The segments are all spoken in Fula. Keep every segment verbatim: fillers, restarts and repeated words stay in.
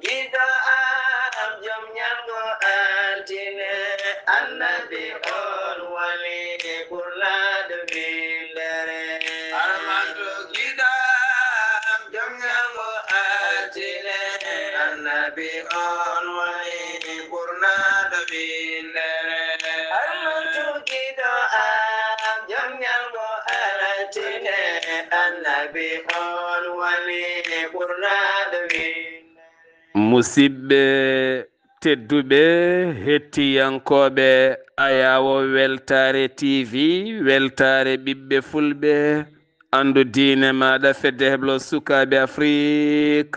Giɗo am, jom ñalgo altine, annabi on woni ɓurnaɗo windere. Armanto giɗo am, jom ñalgo altine, annabi on woni ɓurnaɗo windere. Armanto giɗo am, jom ñalgo altine, annabi on woni ɓurnaɗo windere. Musidɓe tedduɓe, hettiyankooɓe Ayaawo Weltaare T V, Weltaare ɓiɓɓe Fulɓe, anndu diine maaɗa, Fedde Heblo Sukaaɓe Afrik.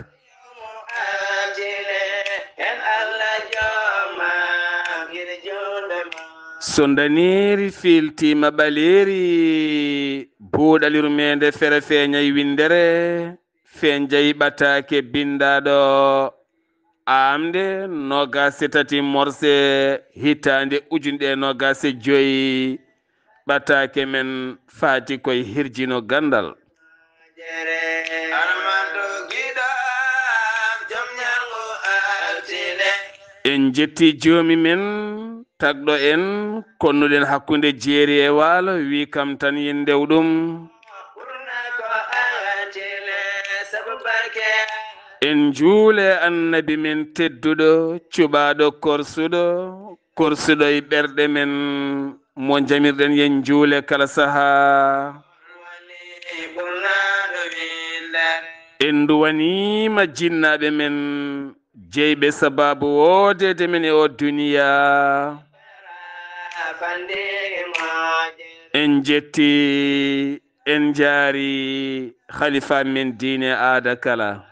So ndaneeri fiiltiima ɓaleeri, buuɗal yurmeende fere feeñay winndere. Fenjay ɓataake binndaaɗo aamde noogaas e tati morse hitaande ujunɗe noogaas e joy. Ɓataake men faati koye hirjino ganndal. En njetti joomi men tagɗo en, konnuɗen hakkunde jeeri e waalo, wi kam tan yen ndew ɗum. En njuule annabi men tedduɗo, cuɓaaɗo korsuɗo, korsuɗo e ɓerɗe men, mo jamirɗen yen njuule kala sahaa. En nduwaniima jinnaaɓe men, jeyɓe sabaabu woodeede men e oo duniyaa. En njetti, en njaari khalifa men diine aada kala.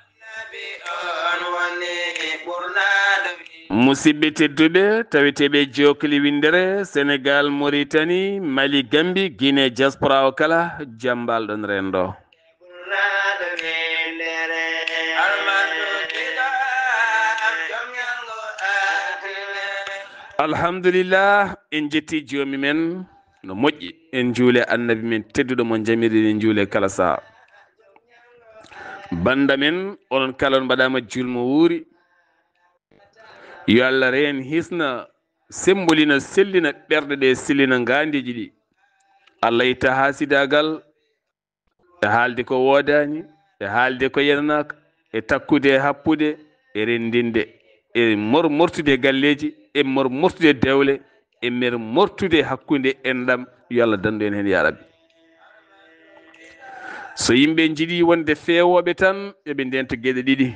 Musidɓe tedduɓe, taweteeɓe jookli winndere, Senegal, Mauritanie, Mali, Gambie, Guinée, diaspora o kala, jam mbaal ɗon renndo. Alhamdulillah, en jetti joomi men no moƴƴi, en njuule annabi men tedduɗo mo jamirɗen en njuule kala saha. Bannda men, onon kala on mbaɗaama juul mo wuuri. Yo Allah reen hisna, sembolina, sellina ɓerɗe ɗe, sellina ngaandiiji ɗi. Allah itta haasidaagal, e haalde ko woodaani, e haalde ko yenanaaka, e takkude e happude, e renndinde, e mor-, mortude e galleeji, e mor-, mortude e dewle, e mer-, mortude hakkunde enɗam. Yo Allah danndu en heen, yaa Rabbi. So yimɓe njiɗi wonde feewooɓe tan, yo ɓe ndento geɗe ɗiɗi.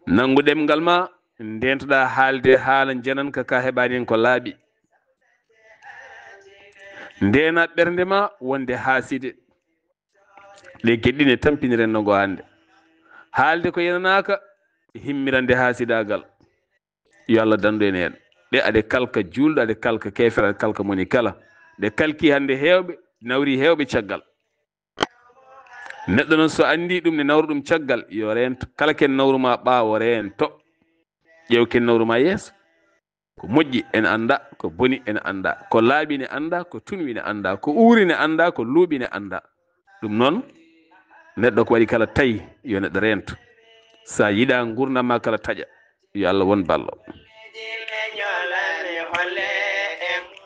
Nanngu ɗemngal ma, ndentoɗaa haalde haala njananka ka heɓaani en ko laaɓi. Ndeena ɓernde ma wonde haaside. Ɗe geɗe ɗiɗi ne tampini renndo ngo hannde. Haalde ko yenanaaka, himmirande haasidaagal. Yo Allah danndu en heen. Ɗe aɗe kalka juulɗo, aɗe kalka keefeero, aɗe kalka moni kala. Ɗe kalki hannde heewɓe, nawri heewɓe caggal. Neɗɗo noon so anndi ɗum ne nawra ɗum caggal, yo reento. Kala ken nawru ma ɓaawo, reento. Ƴeew ken nawru ma yeeso. Ko moƴƴi ene annda, ko boni ene annda, ko laaɓi ne annda, ko tunwi ne annda, ko uuri ne annda, ko luuɓi ne annda. Ɗum noon, neɗɗo ko waɗi kala tawi, yo neɗɗo reento. Sa yiɗa nguurndam ma kala taƴa, yo Allah won ballo.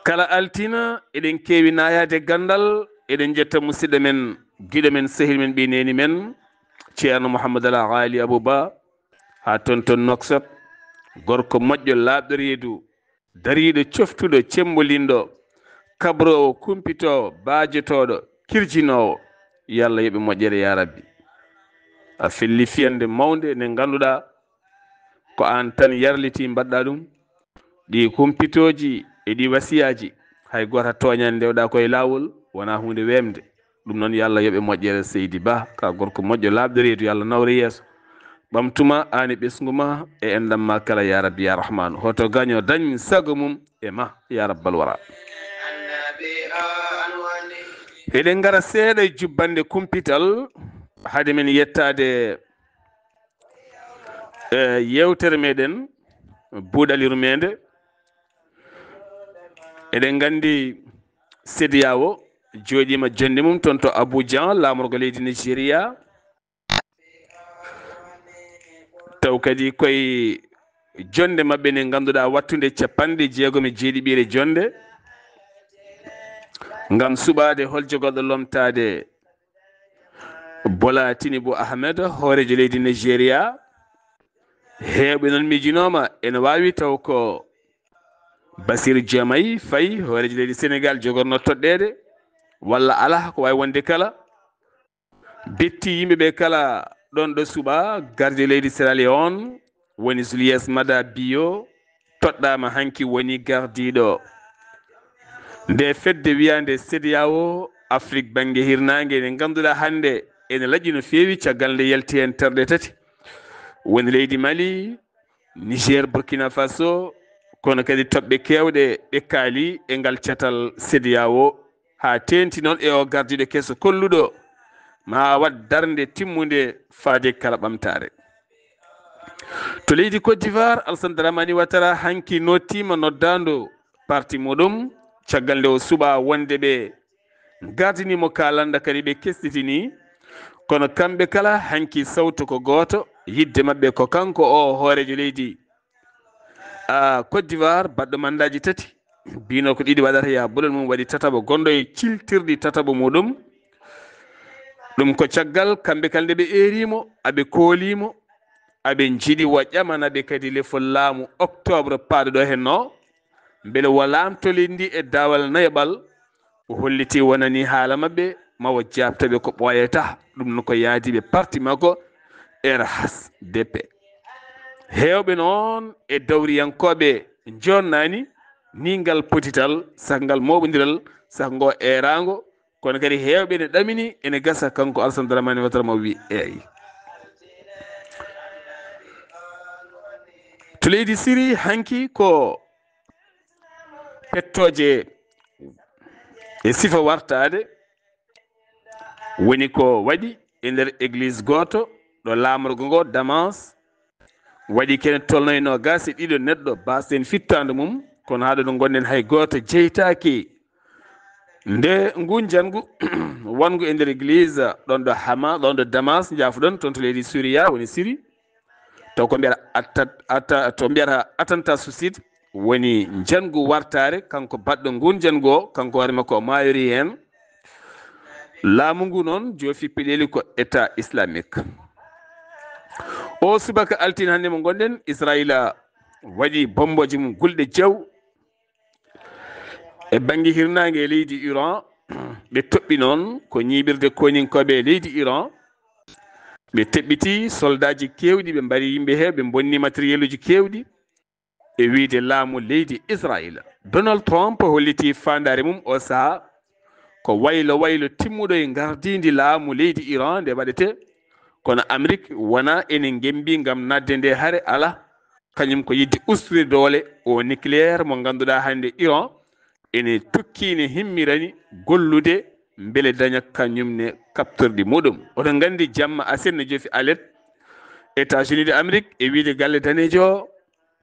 Kala altina, eɗen keewi naayaade ganndal, eɗen njetta musidɗo men, giɗo men, sehil men, ɓii neeni men, Ceerno Mouhamadou Al Ghaali Abou Ba, haa toon toon Nouakchott, gorko moƴƴo, laaɓɗo reedu, dariiɗo, coftuɗo, cemmbolinɗo, kabroowo, kumpitoowo, baajotooɗo, kirjinoowo. Yo Allah yoɓ e moƴƴere, yaa Rabbi. A felli fiyannde mawnde nde ngannduɗaa ko aan tan yarlitii mbaɗɗaa ɗum. Ɗi kumpitooji e ɗi wasiyaaji, hay gooto tooñaani, ndewɗaa ko e laawol, wonaa huunde weemde. Ɗum noon, yo Allah yoɓ e moƴƴere, Seydi Ba, ka gorko moƴƴo, laaɓɗo reedu, yo Allah nawre yeeso. Ɓamtu ma, aan e ɓesngu ma, e enɗam ma kala, yaa Rabbi, yaa Rahmaanu. Hoto gaño dañ sago mum e ma, yaa Rabbal Wara. Eɗen ngara seeɗa e jubbannde kumpital, hade men yettaade e yeewtere meɗen, buuɗal yurmeende. Eɗen nganndi C E D E A O jooɗiima jonnde mum toon to Abuja, laamorgo leydi Nigeria. Taw kadi koye jonnde maɓɓe nde ngannduɗaa wattunde capanɗe jeegom e jeeɗiɓiire jonnde, ngam suɓaade hol jogorɗo lomtaade Bola Tinubu Ahmed, hooreejo leydi Nigeria. Heewɓe noon miijinooma ene waawi taw ko Bassirou Diomaye Faye, hooreejo leydi Senegal, jogorno toɗɗeede, walla alaa, ko waawi wonde kala. Betti yimɓe ɓe kala ɗoon ɗo suɓa, gardiɗo leydi Sierra Leone, woni Julius Maada Bio, toɗɗaama hanki woni gardiɗo nde fedde wiyaande CEDEAO. Afrik bannge hirnaange, nde ngannduɗaa hannde ene laƴƴi no feewi, caggal nde yalti heen terɗe tati, woni leydi Mali, Niger, Burkina Faso, kono kadi toɓɓe keewɗe ɗe kaali e ngal catal CEDEAO, haa teeŋti noon e o gardiɗo keso kolluɗo ma waɗ darnde timmunde faade kala ɓamtaare. To leydi Côte d'Ivoire, Alassane Dramane Ouattara hanki nottiima noddaandu parti muɗum, caggal nde o suɓa wonde ɓe gardini mo ka lannda kadi ɓe kesɗitini. Kono kamɓe kala hanki sawtu ko gooto, yidde maɓɓe ko kanko o hooreejo leydi, a, Côte d'Ivoire, baɗɗo mandaaji tati. Bino ko ɗiɗi waɗata, yaa bolol mum waɗi tataɓo, gonɗo e ciltirɗi tataɓo muɗum. Ɗum ko caggal kamɓe kala nde ɓe eerimo, aɓe koolimo, aɓe njiɗi wo ƴamana ɓe kadi lefol laamu octobre paaɗo ɗo henno, mbele wo laamto leydi ndi e daawal nayaɓal. O holliti wonani haala maɓɓe ma o jaabta ɓe ko ɓooyata. Ɗum no ko yaadi ɓe parti makko R H D P. Heewɓe noon e dawriyankooɓe jonnani ni ngal potital, saha ngal mooɓondiral, saha ngo eeraango, kono kadi heewɓe ne ɗamini ene gasa kanko Alassane Dramane Ouattara ma wi eeyi. To leydi Siri hanki ko pettooje e sifa wartaade woni ko waɗi e nder église gooto ɗo laamorgo ngo Damas. Waɗi kene tolnoyno gasi ɗiɗo neɗɗo baasɗen fittaandu mum, kono haa ɗo ngonɗen hay gooto jeytaaki. Nde ngu njanngu wonngu e nder église ɗon ɗo Hama, ɗon ɗo Damas, njaafuɗon, toon to leydi Suriya, woni Siri. Taw ko mbiyata atta-, atta-, to mbiyata attentat suicide, woni njanngu wartaare, kanko baɗɗo ngun njanngu o, kanko hoore makko o maayori heen. Laamu ngu noon joofi peɗeeli ko État islamique. O subaka altine hannde mo ngonɗen, Israila waɗi bombooji mum gulɗe jeew e bannge hirnaange e leydi Iran. Ɓe toɓɓi noon ko ñiiɓirde koninkooɓe e leydi Iran. Ɓe teɓɓiti soldaaji keewɗi, ɓe mbari yimɓe he, ɓe mbonni matériel uji keewɗi. E wiyde laamu leydi Israila, Donald Trump holliti faandaare mum o saha ko waylo waylo timmuɗo e ngardiindi laamu leydi Iran nde waɗete. Kono Amrik wona ene ngembi ngam naatde nde hare, ala. Kañum ko yiɗde ustude doole o nucléaire mo ngannduɗaa hannde Iran ene tokki, ne himmirani gollude mbele daña kañum ne kaɓtorɗi muɗum. Oɗon nganndi jamma aset no jofi alerte États-Unis de Amérique e wiyde galle daneejo o,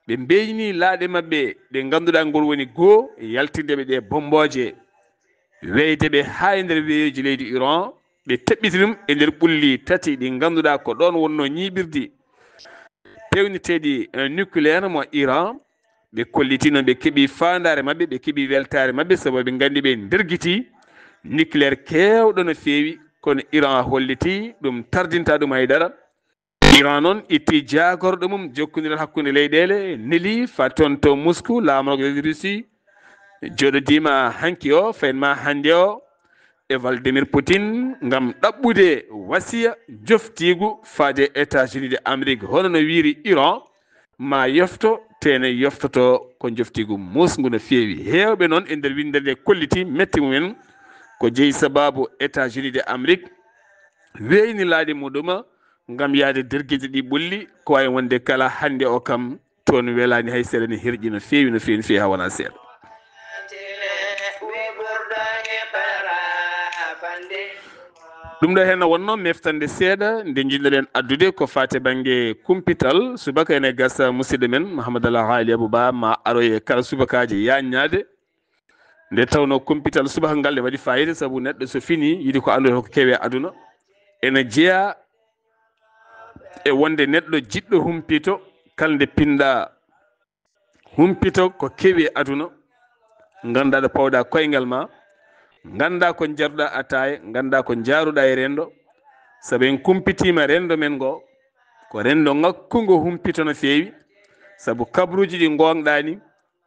ɓe mbeeñni laaɗe maɓɓe ɗe ngannduɗaa ngol woni goo yaltinde ɓe ɗe bommbooje, weyde ɓe haa e nder weeyoji leydi Iran, ɓe teɓɓiti ɗum e nder ɓulli tati ɗi ngannduɗaa ko ɗoon wonnoo ñiiɓirdi peewniteeɗi, eh, nucléaire mo Iran. Ɓe kolliti noon ɓe keɓi faandaare maɓɓe, ɓe keɓi weltaare maɓɓe, sabu ɓe nganndi ɓe ndergiti nucléaire keewɗo no feewi, kono Iran holliti ɗum tardinta ɗum hay dara. Iran noon itti jaagorɗo mum jokkondiral hakkunde leyɗeele, neli faa toon to Moscou, laamorgo leydi Russie, jooɗodiima hanki o, fayinma hannde o, e Vladimir Putin ngam ɗaɓɓude wasiya joftiigu faade États-Unis de Amérique, hono no wiiri Iran, ma yofto, tene yoftoto ko joftiigu muusngu no feewi. Heewɓe noon e nder winndere nde kolliti metti mumen ko jeyi sababu États-Unis de Amérique weeyni laaɗe muɗuma ngam yahde dergide ɗi ɓulli, ko waawi wonde kala hannde o kam toon welaani hay seeɗa, ne herƴi no feewi, no feewi, no feewi, haa wonaa seeɗa. Ɗum ɗo heen wonnoo meftande seeɗa nde njiɗnoɗen addude ko faati bannge kumpital subaka. Ene gasa musidɗo men Mouhamadou Alhaali Abou Ba ma aroye kala subakaaji yaññaade. Nde tawnoo kumpital subaka ngal ne waɗi faayiida, sabu neɗɗo so fini yiɗi ko anndude ko kewi e aduna. Ene jeyaa E wonde neɗɗo jiɗɗo humpito, kala nde pinɗa humpito ko kewi e aduna, ngannda ɗo pawɗa koyngal ma, ngannda ko njaruɗa ataaya, ngannda ko njaruɗa e renndo. Sabu en kumpitima renndo men ngo, ko renndo ŋakkungo humpito no feewi. Sabu kabruuji ɗi ngoongɗani,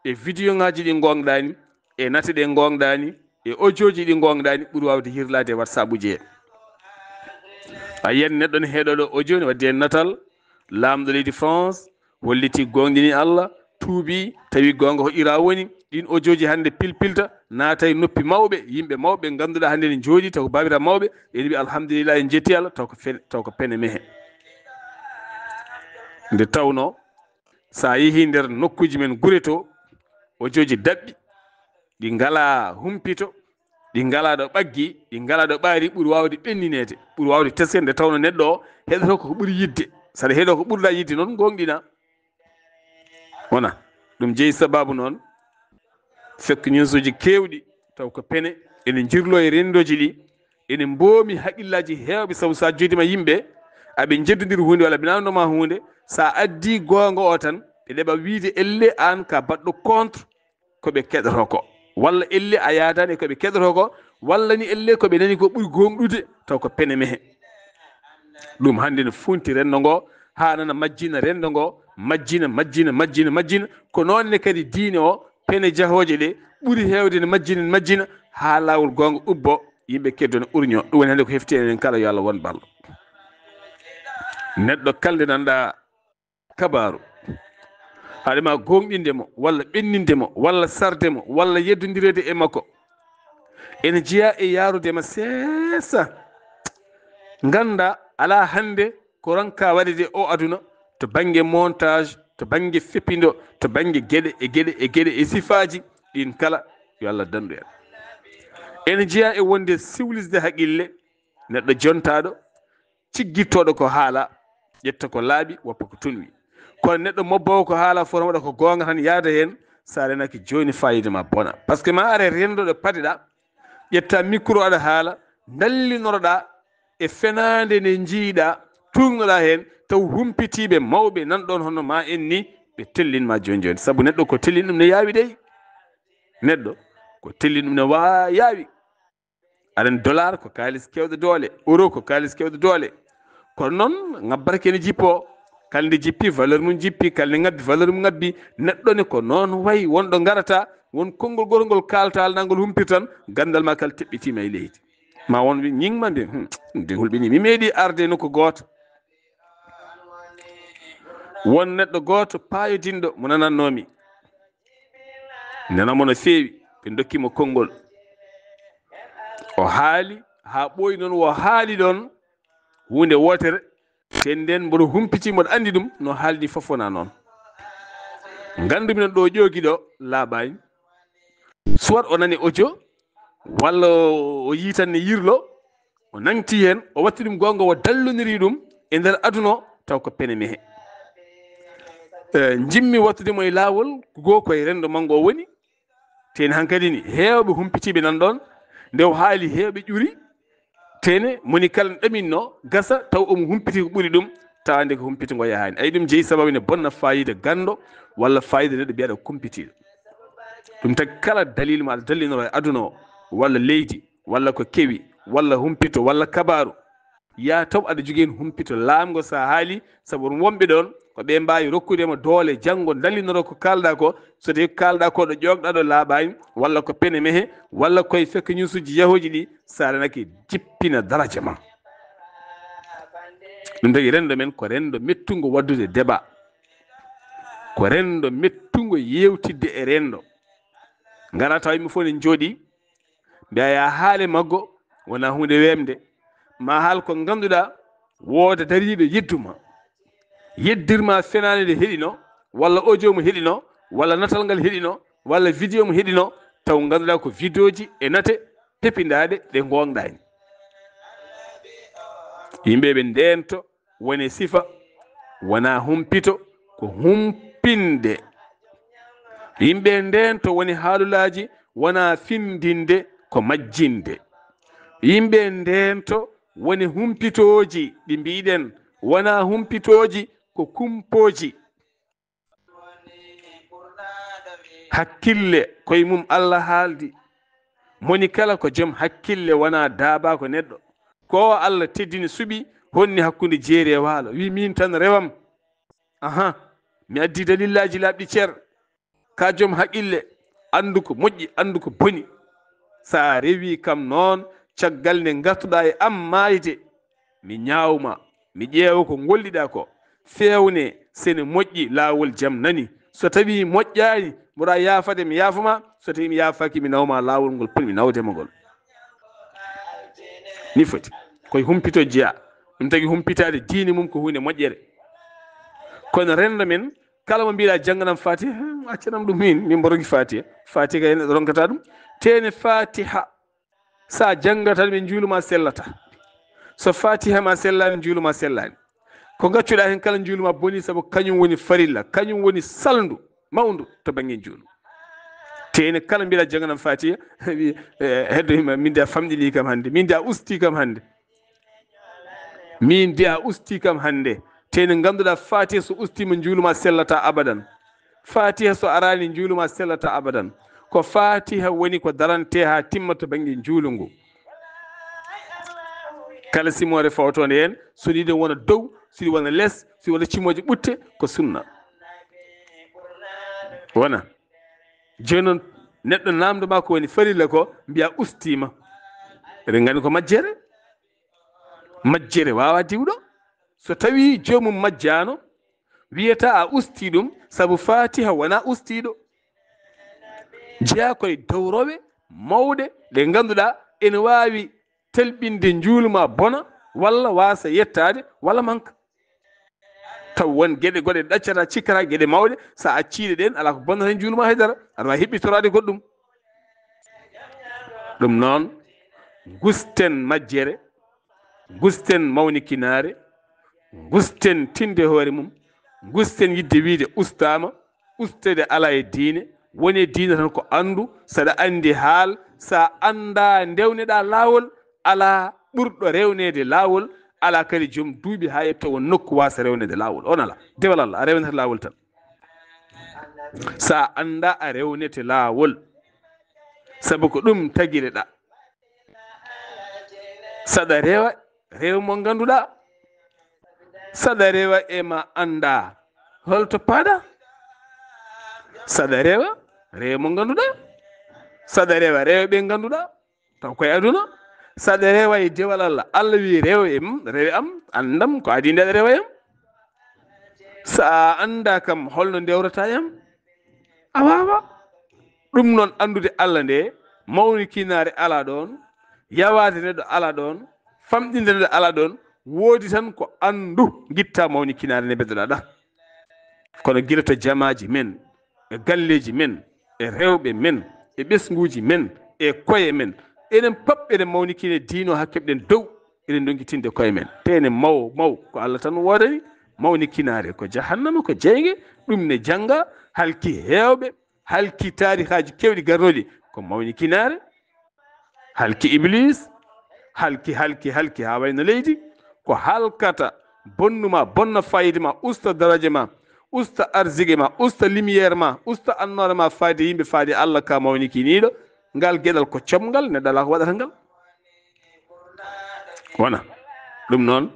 e video ŋaaji ɗi ngoongɗani, e nate ɗe ngoongɗani, e audio ji ɗi ngoongɗani, ɓuri waawde yirlaade e WhatsApp uji he. A yiyat neɗɗo ne heɗoɗo audio ne waddi hen natal, laamɗo leydi France holliti, gooŋɗini Allah, tuubi, tawi goonga ko ira woni. Ɗin audio ji hannde pilpilta, naata e noppi mawɓe, yimɓe mawɓe ngannduɗaa hannde ne njooɗi, taw ko baabiraaɓe mawɓe, ene mbiya, "Alhamdulillah, en jetti Allah," taw ko fen-, taw ko pene mehe. Nde tawno, so a yehi nder nokkuuji men gure to, audio ji daɓɓi, ɗi ngala humpito, ɗi ngala ɗo ɓaggi, ɗi ngala ɗo ɓaari, ɓuri waawde ɓennineede, ɓuri waawde teskeede, nde tawno neɗɗo o heɗoto ko ko ɓuri yiɗde. Saɗa heɗo ko ɓurɗa yiɗde noon, gooŋɗina. Wona ɗum jeyi sababu noon, fake news uji keewɗi, taw ko pene, ene njirlo e renndooji ɗi, ene mboomi haqillaaji heewɓe, sabu so a jodima yimɓe, aɓe njeddondiri huunde walla ɓe naamndoma huunde, so a addi goonga o tan, ɓe ɗeɓa wiide elle aan ka baɗɗo contre ko ɓe keɗoto ko, walla elle a yaadaani e ko ɓe keɗoto ko, walla ni elle ko ɓe nani ko ɓuri gooŋɗude, taw ko pene mehe. Ɗum hannde no funti renndo ngo, haa nana majjina renndo ngo, majjina, majjina, majjina, majjina. Ko noon ne kadi diine o, pene jahooje ɗe ɓuri heewde ne majjina, ne majjina, haa laawol goonga ubbo, yimɓe keddo ne urño. Ɗum woni hannde ko hefti enen kala, yo Allah won ballo. Neɗɗo kala nde nanɗa kabaaru, haɗa ma gooŋɗinde mo, walla ɓenninde mo, walla sarde mo, walla yeddondireede e makko, ene jeyaa e yaarude ma seesa. Ngannda alaa hannde ko ronka waɗeede o aduna, to bannge montage, to bannge feppindo, to bannge geɗe e geɗe e geɗe e sifaaji ɗin kala, yo Allah danndu en. Ene jeyaa e wonde siwlisde haqille, neɗɗo jontaaɗo, ciggittoɗo ko haala, ƴetta ko laaɓi, woppa ko tunwi. Kono neɗɗo mobboowo ko haala fof, waɗa ko goonga tan, yaada heen, so a renaki jooni, fayida ma bona. Parce que ma are renndo ɗo padeɗa, ƴetta micro aɗa haala, ndallinoroɗa e fenaande nde njiiɗa, tuugnoɗa heen, taw humpitiiɓe mawɓe nan ɗoon hono ma en ni, ɓe tellin ma jooni jooni. Sabu neɗɗo ko tellin ɗum ne yaawi dey. Neɗɗo ko tellin ɗum ne wa-, yaawi. Aɗa anndi dollar ko kaalis keewɗo doole, euro ko kaalis keewɗo doole. Kono noon, ŋabbata ko ene jippoo. Kala nde jippi, valeur mum jippi, kala nde ŋabbi, valeur mum ŋabbi. Neɗɗo ne ko noon wayi, won ɗo ngarata, won konngol gootol ngol kaalta, alaa ngol humpita tan, ganndal ma kala teɓɓitiima e leydi. Ma won wi-, ñiŋ ma mbiya, "Hmm, nde hulɓini, mi meeɗi arde e nokku gooto." Won neɗɗo gooto paayodinɗo mo nanannoomi. Nena mo no feewi, ɓe ndokki mo konngol. O haali, haa ɓooyi noon, o haali ɗoon huunde wootere, te nden mboɗo humpiti, mboɗo anndi ɗum, no haaldi fof wonaa noon. Nganndumi noon ɗo ƴoogi ɗo laaɓaani. Soit o nani audio, walla o yii tan ne yirlo, o nangti heen, o watti ɗum goonga, o dalloniri ɗum e nder aduna o, taw ko pene mehe. Eh, njimmi wattude mo e laawol, ko goo koye renndo manngo o woni. Teni hankadi ni, heewɓe humpitiiɓe nan ɗoon, nde o haali heewɓe ƴuri, tene moni kala ɗaminno, gasa taw omo humpiti ko ɓuri ɗum, tawa nde ko humpiti ngo yahaani. Ayi, ɗum jeyi sababu ne bonna fayida ganndo, walla fayida neɗɗo mbiyaɗo kumpitiiɗo. Ɗum tagi kala dalil mo aɗa dallinoro e aduna o, walla leydi, walla ko kewi, walla humpito, walla kabaaru, yaa taw aɗa jogii heen humpito laamngo so a haali, sabu won wonɓe ɗoon ko ɓe mbaawi rokkude ma doole janngo dallinoro ko kaalɗa ko, so tawi ko kaalɗa ko ɗo ƴoogɗa ɗo laaɓaani, walla ko pene mehe, walla koye fake news uji yahooji ɗi, so a renake jippina daraja ma. Ɗum tagi renndo men ko renndo mettungo waɗdude débat, ko renndo mettungo yeewtidde e renndo. Ngara taw yimɓe fof ne njooɗii, mbiya ya haale maggo wona huunde weemde. Ma haal ko ngannduɗaa wooda dariiɗo yedduma, yeddirma fenaande nde heɗino, walla audio mo heɗino, walla natal ngal heɗino, walla video mo heɗino, taw ngannduɗaa ko videoji e nate pepindaaɗe ɗe ngoongɗaani. Yimɓe ɓe ndeento wone sifa, wona humpito, ko humpinde. Yimɓe ndeento woni haalulaaji, wona findinde, ko majjinde. Yimɓe ndeento woni humpitooji ɗi mbiɗen, Wonaa humpitooji, ko kumpooji. Hakkille koye mum Allah haaldi. Moni kala ko joom hakkille, wonaa daabaa ko neɗɗo. Ko o Allah teddini suɓi, honni hakkunde jeeri e waalo. Wi miin tan rewam. Aha, mi addi dalillaaji laaɓɗi cer. Ka joom haqqille, anndu ko moƴƴi, anndu ko boni. So a rewii kam noon, caggal nde ngartuɗaa e am maayde, mi ñaawma, mi ƴeewa ko ngolliɗaa ko. Feewne, so ene moƴƴi, laawol jam nani. So tawii moƴƴaani, mboɗa yaafade, mi yaafoma. So tawii mi yaafaaki, mi nawma laawol ngol potmi nawde ma ngol. Ni foti. Koye humpito jeyaa. Ɗum tagi humpitaade diine mum ko huunde moƴƴere. Kono renndo men, kala mo mbiɗa jannganam Fatiha, "Hmm, accanam ɗum min, min mboɗo yiɗi Fatiha." Fatiha kay neɗɗo ronkata ɗum. Tene Fatiha, sa janngata ɗum e njuulu ma sellata. So Fatiha ma sellaani, njuulu ma sellaani. Ko ngaccuɗa heen kala njuulu ma boni, sabu kañum woni farilla, kañum woni salndu mawndu to bannge njuulu. Tene kala mbiɗa jannganam Fatiha, wi, eh, heddo hima, min de a famɗini kam hannde, min de a usti kam hannde. Min de a usti kam hannde. Tene ngannduɗaa Fatiha so ustiima njuulu ma sellata abadan. Fatiha so araani njuulu ma sellata abadan. Ko Fatiha woni ko darante haa timma to bannge njuulu ngu. Kala simoore fawtoonde heen, so ɗiɗo wona dow, so ɗi wona les, so ɗi wona cimooje ɓutte, ko sunna. Wona. Jooni noon, neɗɗo naamndo ma ko woni farilla ko, mbiya ustiima. Eɗen nganndi ko majjere. Majjere waawa diwɗo. So tawii joomum majjaano, wiyata a usti ɗum, sabu Fatiha wona ustiiɗo. Jeyaa koye dowrowe mawɗe ɗe ngannduɗaa ene waawi telɓinde njuulu ma bona, walla waasa yettaade, walla manka. Taw won geɗe goɗe ɗaccata, cikkata geɗe mawɗe, sa acciiɗe ɗen, alaa ko bonnata njuulu ma haydara, aɗa waawi heɓɓitoraade goɗɗum. Ɗum noon, ngusten majjere, ngusten mawnikinaare, ngusten tinde hoore mum, ngusten yidde wiide ustaama, usteede alaa e diine, woni e diine tan ko anndu, saɗa anndi haal, sa annda ndewneɗa laawol, alaa ɓurɗo rewneede laawol, alaa kadi joom duuɓi haa ƴetta won nokku waasa rewneede laawol. On alaa, dewal Allah, a rewnata laawol tan. Sa annda a rewnete laawol, sabu ko ɗum tagireɗa. Saɗa rewa, rewa mo ngannduɗaa. Saɗa rewa e ma annda holto paɗa. Saɗa rewa, rewa mo ngannduɗaa. Saɗa rewa, rewa ɓe ngannduɗaa. Taw koye aduna, saɗa rewa e dewal Allah. Allah wi rewa e mum, rewa am, anndam, ko adii nde aɗa rewa e am. Sa a annda kam, holno ndewrata e am? A waawa. Ɗum noon, anndude Allah nde, mawnikinaare alaa ɗoon, yawaade neɗɗo alaa ɗoon, famɗinde neɗɗo alaa ɗoon, woodi tan ko anndu, ngitta mawnikinaare nde mbeddoɗaa ɗaa. Kono gila to jamaaji men, e galleeji men, e rewɓe men, e ɓesnguuji men, e koye men, enen pop eɗen mawnikine diino haa keɓɗen dow, eɗen ndonki tinde koye men. Te enen mawo, maw, ko Allah tan woodani, mawnikinaare ko jahannama, ko jeynge, ɗum ne jannga, halki heewɓe, halki taarihaaji keewɗi garnooɗi, ko mawnikinaare, halki Iblis, halki, halki, halki haa wayno leydi, ko halkata, bonnuma, bonna fayida ma, usta daraja ma, usta arziki ma, usta lumière ma, usta annoore ma, faade yimɓe, faade Allah ka mawnikiniiɗo, ngal geɗal ko comgal, neɗɗo alaa ko waɗata ngal. Wona ɗum noon,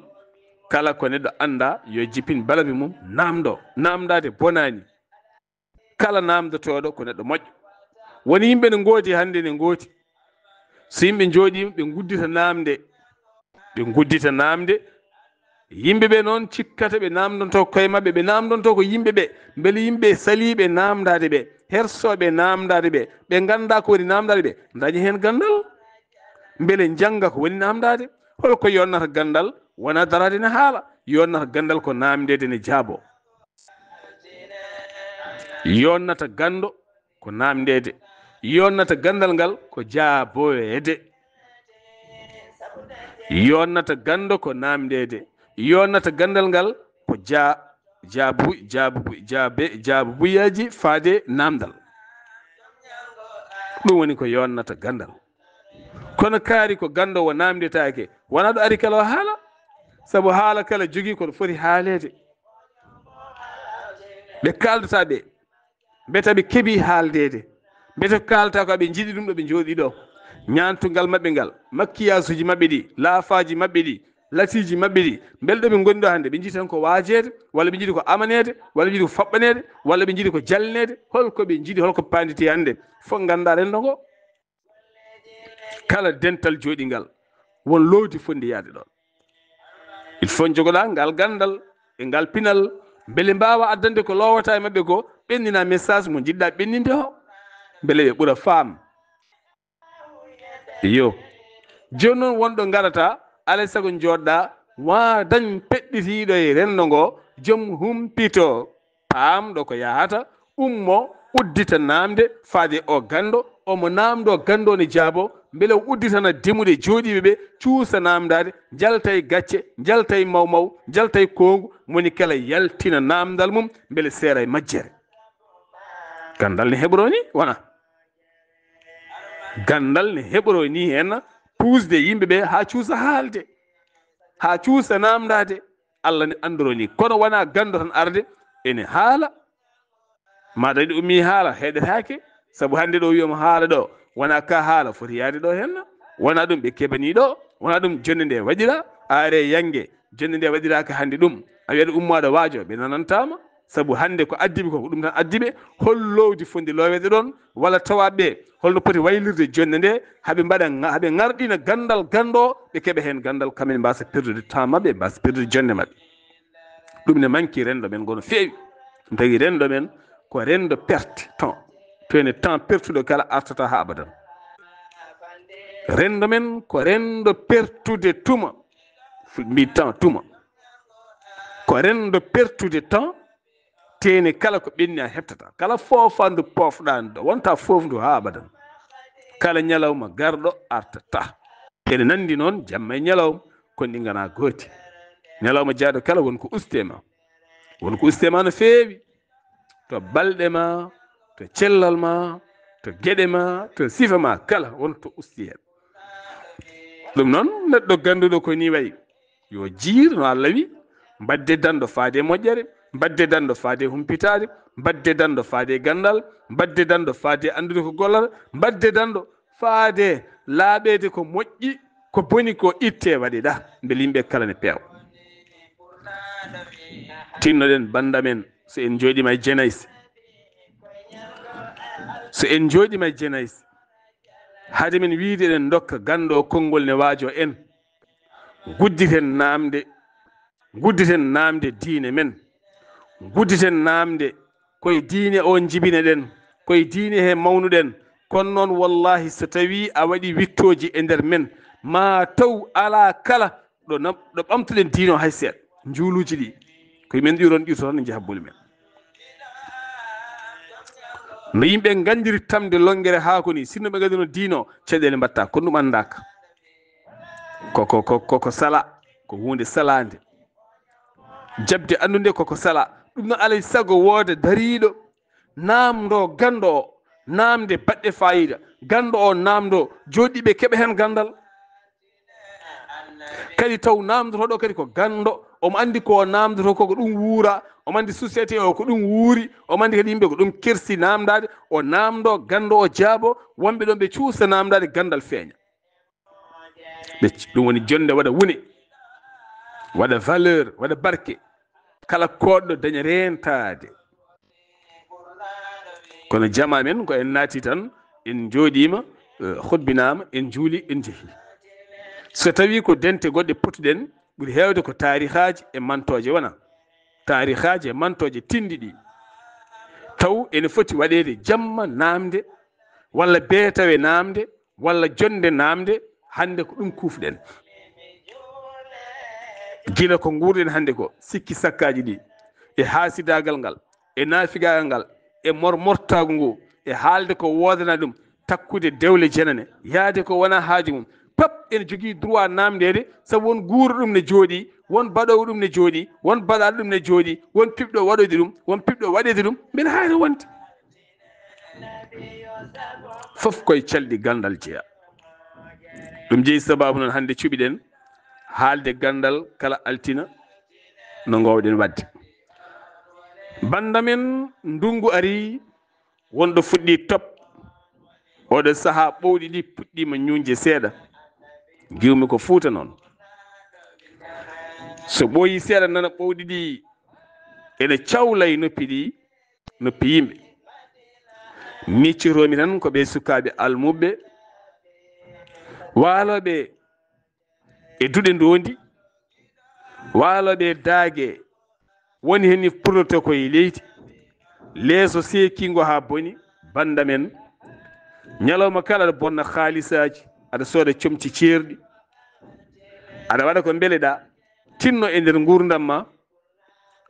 kala ko neɗɗo annda, yo jippin balabi mum, naamndo. Naamndaade bonaani. Kala naamndotooɗo ko neɗɗo moƴƴo. Woni yimɓe ne ngoodi hannde, ne ngoodi. So yimɓe njooɗiima, ɓe nguddita naamnde. Ɓe nguddita naamnde. Yimɓe ɓe noon cikkata ɓe naamndonto koye maɓɓe, ɓe naamndonto ko yimɓe ɓe. Mbele yimɓe saliiɓe naamndaade ɓe, hersooɓe naamndaade ɓe, ɓe nganndaa ko woni naamndaade ɓe, ndaña heen ganndal. Mbele njannga ko woni naamndaade. Hol ko yonnata ganndal? Wona daraade ne haala. Yonnata ganndal ko naamndeede ne jaabo. Yonnata ganndo ko naamndeede. Yonnata ganndal ngal ko jaaboyeede. Yonnata ganndo ko naamndeede. Yonnata ganndal ngal ko ja-, jaabu-, jaabu-, jaabe-, jaabuyaaji faade naamndal. Ɗum woni ko yonnata ganndal. Kono kaari ko ganndo o naamndetaake, wonaa ɗo ari kala o haala. Sabu haala kala jogii ko foti haaleede. Ɓe kaaldata ɓe, mbeta ɓe keɓii haaldeede, mbeta kaalata ko ɓe njiɗi ɗum ɗo ɓe njooɗi ɗo. Ñaantungal maɓɓe ngal, makkiyasuuji maɓɓe ɗi, laafaaji maɓɓe ɗi, latiiji maɓɓe ɗi, mbele ɗo ɓe ngoni ɗo hannde, ɓe njiɗi tan ko waajeede, walla ɓe njiɗi ko amaneede, walla ɓe njiɗi ko faɓɓaneede, walla ɓe njiɗi ko jalneede? Holko ɓe njiɗi, holko paanditi hannde? Fof nganndaa renndo ngo. Kala dental jooɗingal, won loowdi fotndi yahde ɗoon. Il faut njogoɗaa ngal ganndal e ngal pinal, mbele mbaawa addande ko loowata e maɓɓe ko, ɓenndina message mo njiɗɗaa ɓenndinde o, mbele ɓe ɓura faam. Iyo. Jooni noon wonɗo ngarata, alay sago njooɗɗaa, wa dañ peɗɗitiiɗo e renndo ngo, jom humpito. Paam ɗo ko yahata, ummo, uddita naamnde faade o ganndo, omo naamndoo ganndo ne jaabo, mbele o udditana demuɗe jooɗiiɓe ɓe, cuusa naamndaade, njalta e gacce, njalta e mawmaw, njalta e koongu, moni kala yaltina naamndal mum, mbele seera e majjere. Ganndal ne heɓoroo ni wona. Ganndal ne heɓoroo ni heen puusde yimɓe ɓe haa cuusa haalde, haa cuusa naamndaade. Allah ne anndoroo ni. Kono wonaa ganndo tan arde ene haala. Maa dañi ɗo ummii haala heɗetaake. Sabu hannde ɗo wiyooma haala ɗo, wonaa ka haala foti yahde ɗo heen. Wonaa ɗum ɓe keɓanii ɗo. Wonaa ɗum jonnde nde waɗiraa. A are yannge, jonnde nde waɗiraaka hannde ɗum. A wiyat ummaaɗo waajo, ɓe nanantaama. Sabu hannde ko addiɓe ko, ko ɗum tan addiɓe. Hol loowdi fotndi looweede ɗoon? Walla tawaaɓe ɓe, holno poti waylirde jonnde nde, haɓe mbaɗa, haɓe ŋarɗina ganndal ganndo, ɓe keɓa heen ganndal, kamen mbasa perdude temps maɓɓe, mbasa perdude jonnde maɓɓe. Ɗum ne manki renndo men ngo no feewi. Ɗum tagi renndo men ko renndo perte temps. To ene temps pertuɗo kala artata haa abadan. Renndo men ko renndo pertude tuma. Fu-, mbi temps tuma. Ko renndo pertude temps, teene kala ko ɓenni a heɓtata. Kala foofandu poofɗa ndu, wonta foofndu haa abadan. Kala ñalawma garɗo artata. Ene nandi noon jamma e ñalawma, kono ɗi ngana gooti. Ñalawma jaaɗo kala won ko uste ma. Won ko uste ma no feewi. To balɗe ma, to cellal ma, to geɗe ma, to sifa ma kala won to usti heen. Ɗum noon, neɗɗo gannduɗo ko ni wayi, yo jiir no Allah wi, mbadde danɗo faade moƴƴere, mbadde danɗo faade humpitaade, mbadde danɗo faade ganndal, mbadde danɗo faade anndude ko gollata, mbadde danɗo faade laaɓeede ko moƴƴi, ko boni ko itte waɗeɗa, mbele yimɓe kala ne peewa. Tinnoɗen bannda men, so en njooɗiima e Jenayse, so en njooɗiima e Jenayse, hade men wiide eɗen ndokka ganndo o konngol ne waajo en, gudditen naamnde, gudditen naamnde diine men, gudditen naamnde koye diine o njibine ɗen, koye diine he mawnuɗen. Kono noon, wallahi, so tawii a waɗi wittooji e nder men, ma taw alaa kala ɗo nam-, ɗo ɓamtuɗen diine o hay seeɗa. Njuuluuji ɗi, ko men ɗi ronɗirto tan, njaha boli men. No yimɓe nganndiri tamde lonngere haako ni, sinno ɓe nganndino diine o, caɗeele mbatta, kono ɗum anndaaka. Ko, ko, ko, ko, ko sala, ko huunde salaande. Jaɓde anndude ko ko sala. Ɗum no alay sago wooda dariiɗo, naamndo ganndo o, naamnde baɗɗe faayiida. Ganndo o naamndo, jooɗiiɓe keɓa heen ganndal. Kadi taw naamndotooɗo kadi ko ganndo, omo anndi ko o naamndotoo ko, ko ɗum wuura, omo anndi société o ko ɗum wuuri, omo anndi kadi yimɓe ko ɗum kersi naamndaade, o naamndo ganndo o jaabo, wonɓe ɗoon ɓe cuusa naamndaade ganndal feeña. Ɓe c-, ɗum woni jonnde waɗa wune, waɗa valeur, waɗa barke. Kala koɗɗo daña reentaade. Kono jama men ko en naati tan, en njooɗiima, eh, hutbinaama, en njuuli, en njehi. So tawii ko dente goɗɗe potuɗen, ɓuri heewde ko taarihaaji e mantooje wona. Taarihaaji e mantooje tinndi ɗi. Taw ene foti waɗeede jamma naamnde, walla beetawe naamnde, walla jonnde naamnde, hannde ko ɗum kuufɗen. Gila ko nguurɗen hannde ko, sikki sakkaaji ɗi, e haasidaagal ngal, e naafigaagal ngal, e mormortaagu ngu, e haalde ko woodana ɗum, takkude dewle jenane, yahde ko wona haaju mum. Pap ene jogii droit naamndeede, sabu won guurɗo ɗum ne jooɗii, won baɗoowo ɗum ne jooɗii, won baɗaaɗo ɗum ne jooɗii, won piɓɗo waɗoyde ɗum, won piɓɗo waɗeede ɗum, mbele haayre wonde. Fof koye calɗi ganndal jeyaa. Ɗum jeyi sababu noon hannde cuɓiɗen haalde ganndal kala altina no ngoowɗen waɗde. Bannda men, ndunngu arii, wonɗo fuɗɗii top. Oɗo sahaa ɓowɗi ɗi puɗɗiima ñuuñde seeɗa. Ngiwmi ko Fuuta noon. So ɓooyii seeɗa nana ɓowɗi ɗi ene cawla e noppi ɗi, noppi yimɓe. Miccitoomi tan ko ɓee sukaaɓe almuɓɓe waalooɓe e duɗe ndoondi, waalooɓe e daage, woni heen ni purlotoo ko e leydi, leeso seekiingo haa boni, bannda men. Ñalawma kala aɗa bonna haalisaaji, aɗa sooda comci ceerɗi, aɗa waɗa ko mbeleɗaa, tinno e nder nguurndam ma,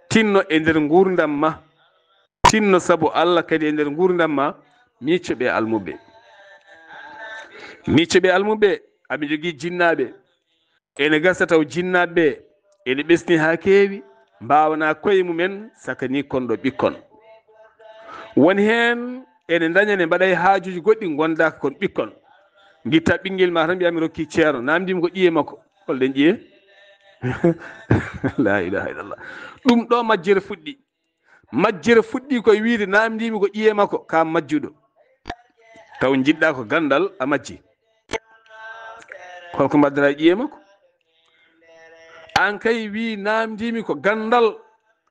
tinno e nder nguurndam ma, tinno sabu Allah kadi e nder nguurndam ma, micco ɓe almuɓɓe. Micco ɓe almuɓɓe, aɓe njogii jinnaaɓe. Ene gasa taw jinnaaɓe ɓe ene ɓesni haa keewi, mbaawanaa koye mumen, saka ni kon ɗo ɓikkon. Won heen ene ndaña ne mbaɗa e haajuuji goɗɗi, ngondaaka kon ɓikkon. Ngitta ɓinngel ma tan mbiya mi rokki ceerno, naamndiimi ko ƴiye makko. Holɗen ƴiye? La ilaha illallah. Ɗum ɗo majjere fuɗɗi. Majjere fuɗɗi koye wiide naamndiimi ko ƴiye makko, ka majjuɗo. Taw njiɗɗa ko ganndal a majji. Holko mbaddata e ƴiye makko? Aan kay wi naamndiimi ko ganndal,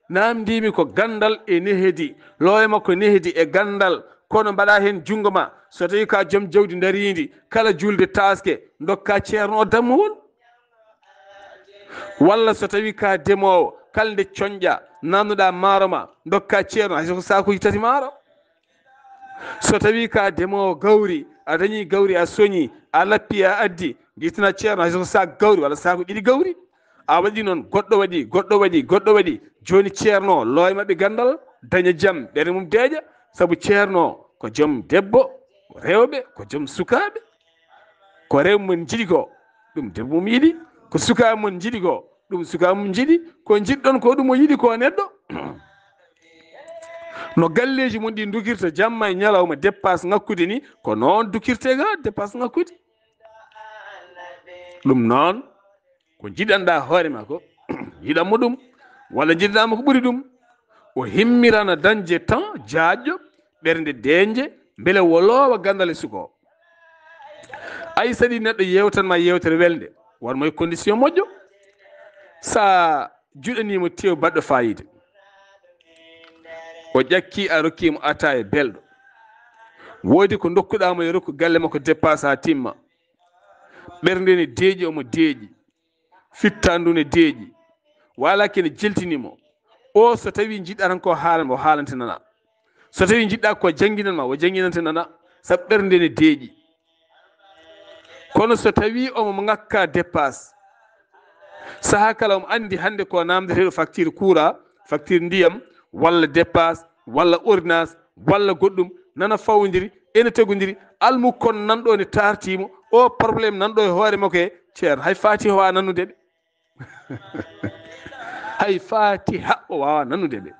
naamndiimi ko ganndal e nehedi, loowe makko nehedi e ganndal, kono mbaɗa heen junngo ma, so tawi ka joom jawdi ndariindi, kala juulde taaske, ndokka ceerno o dammuwol. Walla so tawi ka demoowo, kala nde coñƴa, naamnoɗa maaro ma, ndokka ceerno, hay so ko saakuji tati maaro. So tawi ka demoowo gawri, a dañi gawri, a soñi, a lappi, a addi, ngittina ceerno, hay so ko saak gawri walla saaku ɗiɗi gawri. A waɗi noon, goɗɗo waɗi, goɗɗo waɗi, goɗɗo waɗi. Jooni ceerno, loowe maɓɓe ganndal, daña jam, ɓernde mum deeƴa, sabu ceerno ko joom debbo, rewɓe, ko joom sukaaɓe. Ko rewɓe mum njiɗi ko, ɗum debbo mum yiɗi. Ko sukaaɓe mum njiɗi ko, ɗum sukaaɓe mum njiɗi. Ko njiɗɗon ko, ɗum o yiɗi ko, neɗɗo. No galleeji mum ɗi ndukirta jamma e ñalawma, dépasse ŋakkude ni, ko noon dukirte ga dépasse ŋakkude. Ɗum noon, ko njiɗanɗa hoore ma ko, yiɗan mo ɗum, walla njiɗanɗa mo ko ɓuri ɗum. O himmirana dañde temps jaajɗo, ɓernde deeƴnde, mbele o loowa ganndal e suka o. Ay, saɗi neɗɗo yeewtan ma yeewtere welnde, war mo e condition moƴƴo. Sa juɗaniimo tew baɗɗo faayiida, o ƴakki, a rokkiimo ataaya belɗo. Woodi ko ndokkuɗa mo, yo rokku galle makko dépasse haa timma. Ɓernde ne deeƴi, omo deeƴi. Fittaandu ne deeƴi. Waalaaki ne jeltini mo. O, so tawi njiɗɗa tan ko haalan, o haalante nana. So tawi njiɗɗa ko jannginan ma, o jannginante nana. Sabu ɓernde ne deeƴi. Kono so tawi omo ŋakka dépasse, sahaa kala omo anndi hannde ko naamndeteeɗo facture courant, facture ndiyam, walla dépasse, walla ordonnance, walla goɗɗum, nana fawondiri, ene tagondiri, almukkon nanɗo ne taartiimo, o problème nanɗo e hoore makko he, ceerno, hay Faatiha o waawaa nannude ɓe. Hay Faatiha o waawaa nannude ɓe.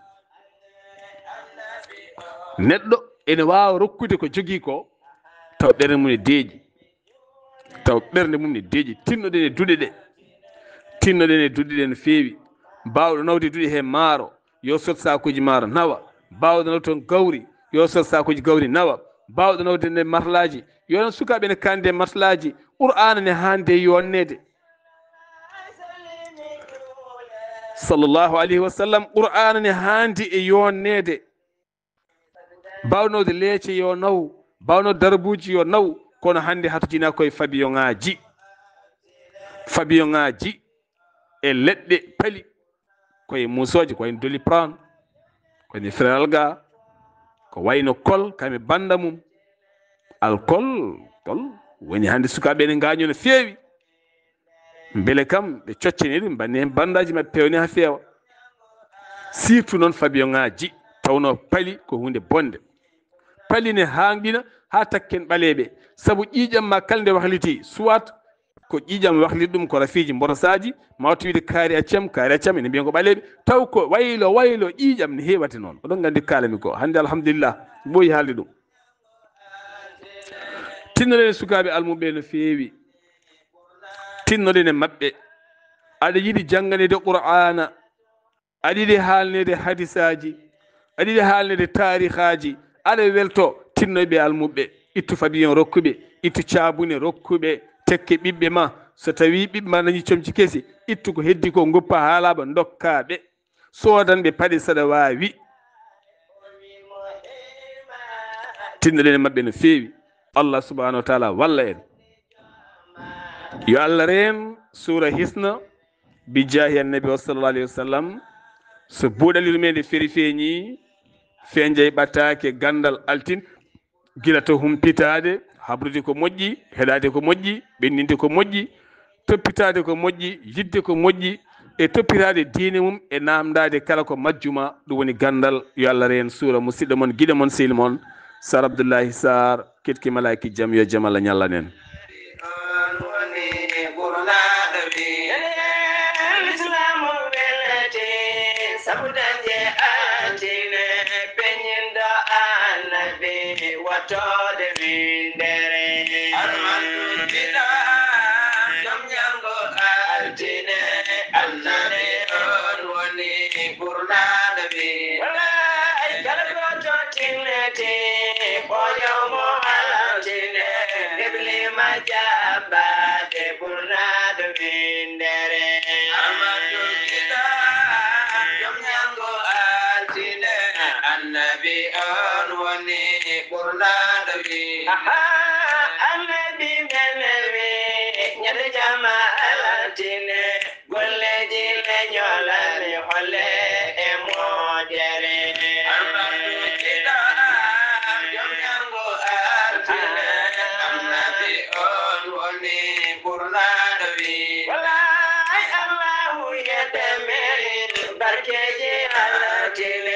Neɗɗo ene waawa rokkude ko jogii ko, taw ɓernde mum ne deeƴi. Taw ɓernde mum ne deeƴi. Tinnoɗen e duɗe ɗe. Tinnoɗen e duɗe ɗe no feewi. Baawɗo nawde duɗe he maaro, yo sot saakuuji maaro nawa. Baawɗo nawde toon gawri, yo sot saakuuji gawri nawa. Baawɗo nawde nde maslaaji, yo nan sukaaɓe ne kaande maslaaji. Qur'aana ne haande yonneede. Sallallahu alayhi wa sallam, Qur'aana ne haandi e yonneede. Bawnode leece yo naw, bawnode darbuuji yo naw, kono hannde hatojinaa koye fabiyoŋaaji. Fabiyoŋaaji e leɗɗe pali, koye muusooje, ko wayno Doliprane, ko wayno Feralga, ko wayno kol, kam e bannda mum. Alkol, kol woni hannde sukaaɓe ene ngaañoo no feewi. Mbele kam ɓe coccanee ɗum, mbanni heen banndaaji maɓɓe, peewnee haa feewa. Surtout noon fabiyoŋaaji, tawnoo pali ko huunde bonnde. Pali ne haanɗina haa takken ɓaleeɓe, sabu ƴiiƴam ma kala nde wahlitii, soit ko ƴiiƴam wahliti ɗum ko rafiiji mborosaaji, ma wata wiide kaari accam, kaari accam, ene mbiyen ko ɓaleeɓe, taw ko waylo, waylo ƴiiƴam ne heewata noon. Oɗon nganndi kaalami ko, hannde alhamdulillah, ɓooyi haalde ɗum. Tinnoɗen e sukaaɓe almuɓe no feewi. Tinnoɗen e maɓɓe. Aɗa yiɗi jannganeede Qur'aana, aɗa yiɗi haalneede hadisaaji, aɗa yiɗi haalneede taarihaaji, aɗa welto, tinno ɓe almuɓɓe, ittu fabiyon rokku ɓe, ittu caabune rokku ɓe, tekke ɓiɓɓe ma. So tawii ɓiɓɓe ma dañi comci kesi, ittu ko heddi ko, ngoppa haa laaɓa, ndokkaa ɓe. Soodan ɓe paɗe saɗa waawi. Tinnoɗen e maɓɓe no feewi. Allah subhanahu wa taala walla en. Yo Allah reen suura Hisna, bi jaahi annabi o sallallahu alayhi wa sallam. So buuɗali ɗum e nde feri feeñi, fenjay ɓataake ganndal altine, gila to humpitaade, habrude ko moƴƴi, heɗaade ko moƴƴi, ɓenndinde ko moƴƴi, toppitaade ko moƴƴi, yiɗde ko moƴƴi, e toppitaade diine mum, e naamndaade kala ko majjuma, ɗum woni ganndal. Yo Allah reen suura musidɗo mon, giɗo mon, sehil mon, Sar Abdullahi Sar, ketki malaaki jam, yo jam Allah ñallan en. On woni ɓurnaaɗo mi. Lislaamu welti, sabu dañde altine, peñinɗo annabi, wattoode winndere. Armanɗo kiɗa, jom ñalngo altine, annabi on woni ɓurnaaɗo mi. Walaay kala gooto tinnete, ɓooyoo mo altine, heblima jaabade ɓurnaaɗo winndere. Armanɗo kiɗa, jom ñalngo altine, annabi on woni ɓurnaaɗo mi. Aha, annabi men wi, ñande jama altine, golleeji leñol ne holle e moƴƴere. Armanɗo kiɗa, jom ñalngo altine, annabi on woni ɓurnaaɗo mi. Walaay Allahu yedde men, barkeeji altine.